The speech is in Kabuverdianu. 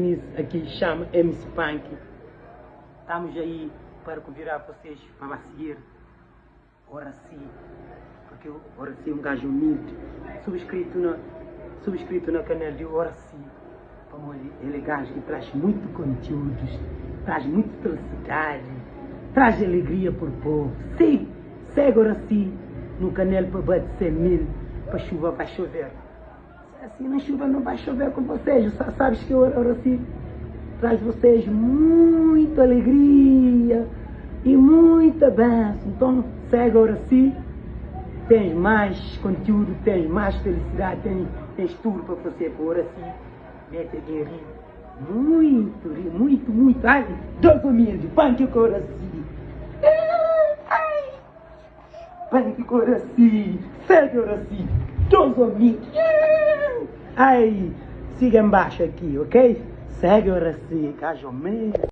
Minis aqui chama MC Punk. Estamos aí para convidar vocês para seguir Oracy, porque o Oracy é um gajo humilde, subscrito na, subscrito na canal de Oracy, pamodi ele é gajo que traz muito conteúdos, traz muita felicidade, traz alegria por povo. Sim, segue Oracy no canal para bater 100 mil, para chuva vai chover. Se assim na chuva não vai chover com vocês, sabes que o Oracy traz vocês muita alegria e muita bênção. Então segue Oracy, tens mais conteúdo, tens mais felicidade, tens, tens tudo para fazer por Oracy. Mete alguém rir. Muito, rir, muito, muito. Ai, dois humilde, punk com Oracy. Ai, punk com Oracy. Segue Oracy. Dois humilde. Ai, siga embaixo aqui, ok? Segue Oracy, gajo humilde.